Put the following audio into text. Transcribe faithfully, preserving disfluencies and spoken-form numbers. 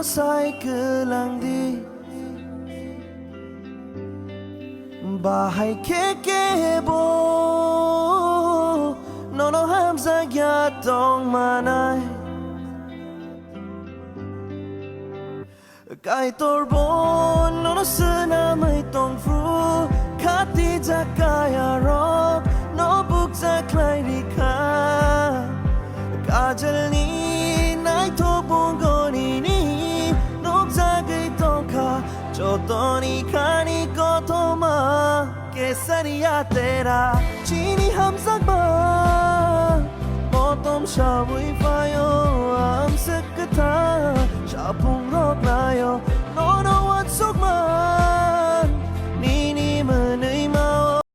Sai kwlang di. Bahai khe kebo nono hamjakya tong manai. Kaitor bo nono swnamwi tong phru, khatijak kaya rok no bukjak khlai rikha. Kajalni naithok bungoni ni nukjagwi tongkha, jotoni khani kothoma. Kesaria tera chini hamjakma, motom sabwi phaio, amswk kwthar sapung rok naio, nono wansukma.